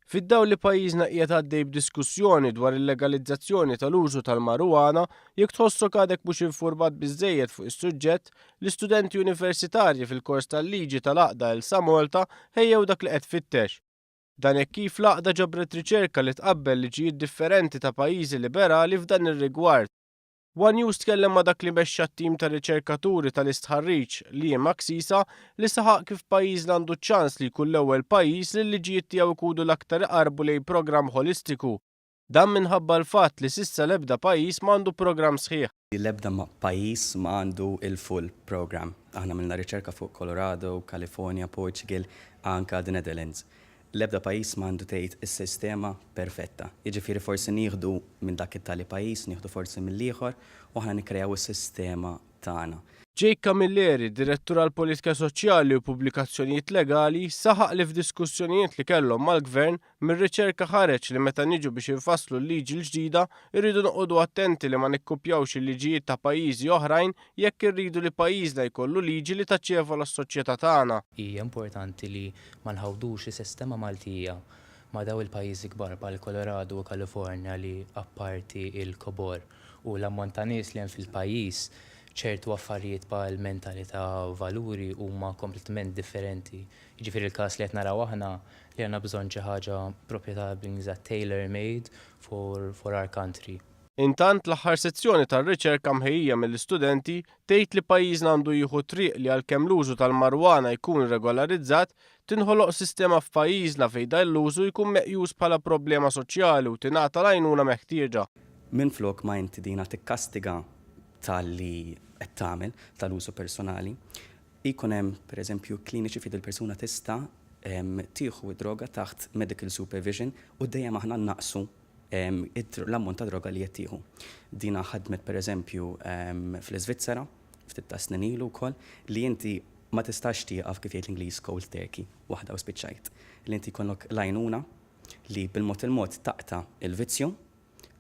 Fid-dawl li pajjiżna qiegħed għaddej b'diskussjoni dwar il-legalizzazzjoni tal-użu tal-marijuana, jekk tħossok għadek mhux infurmat biżżejjed fuq is-suġġett, l-istudenti universitarji fil-kors tal-liġi tal-Għaqda Elsa Malta ħejjew dak li qed tfittex. Dan hekk kif l-għaqda ġabret riċerka li tqabbel liġijiet differenti ta' pajjiżi liberali f'dan ir-rigward. One News tkellem ma' dak li mexxa t-tim ta' riċerkaturi tal-istħarriġ, Liam Axisa, li saħaq kif pajjiżna għandu ċ-ċans li jkun l-ewwel pajjiż li l-liġijiet tiegħu jkunu l-aktar iqarrbu lejn programm ħolistiku. Dan minħabba l-fatt li s'issa l-ebda pajjiż ma għandu programm sħiħ. L-ebda pajjiż ma għandu il-full program. Aħna għamilna riċerka fuq Colorado, California, Portugal, anka the Netherlands. L-ebda pajjiż ma għandu tgħid is-sistema perfetta. Jiġifieri forsi nieħdu minn dak it-tali pajjiż, nieħdu forsi mill-ieħor u aħna nikkreaw is-sistema tagħna. Jake Camilleri, Direttur għall-Politika Soċjali u Pubblikazzjonijiet Legali, saħaq li f'diskussjonijiet li kellhom mal-Gvern, mir-riċerka ħareġ li meta niġu biex infasslu l-liġi l-ġdida, irridu noqogħdu attenti li ma nikkupjawx il-liġijiet ta' pajjiżi oħrajn jekk irridu li pajjiżna jkollu liġi li taċċevola s-soċjetà tagħna. Hija importanti li ma nħawdux is-sistema Maltija ma' dawn il-pajjiżi kbar bħal Colorado u California li apparti l-kobor u l-ammont ta' nies li hemm fil-pajjiż, ċertu affarijiet bħal mentalità u valuri huma kompletament differenti. Jiġifieri l-każ li qed naraw aħna li għandna bżonn xi ħaġa proprjetà bl-Ingliż tailor made for for our country. Intant, l-aħħar sezzjoni tar-riċerka mħejjija mill-istudenti tgħid li pajjiżna għandu jieħu triq li għalkemm l-użu tal-marijuana jkun regolarizzat, tinħoloq sistema f'pajjiżna fejn dan l-użu jkun meqjus bħala problema soċjali u tingħata l-għajnuna meħtieġa. Minflok ma inti dina tikkastiga talli qed tagħmel tal-użu personali, jkun hemm pereżempju kliniċi fejn il-persuna tista' tieħu d-droga taħt medical supervision u dejjem aħna naqsu l-ammont ta' droga li qed tieħu. Dina ħadmet pereżempju fl-Iżvizzera ftit ta' snin ilu wkoll li inti ma tistax tieqaf kif jgħid l-Ingliż cold turkey, waħda u spiċċajt. Li inti jkollok l-għajnuna li bil-mod il-mod taqta' il-vizzju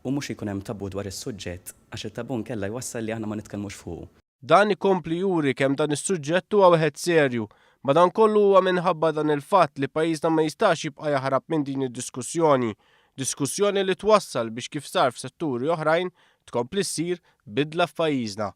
u mhux ikun hemm tabu dwar is-suġġett għax it-tabu nkella jwassal li aħna ma nitkellmux fuqu. Dan ikompli juri kemm dan is-suġġett huwa wieħed serju. Madankollu huwa minħabba dan il-fatt li pajjiżna ma jistax jibqa' jaħrab minn din id-diskussjoni. Diskussjoni li twassal biex kif sar f'setturi oħrajn, tkompli ssir bidla f'pajjiżna.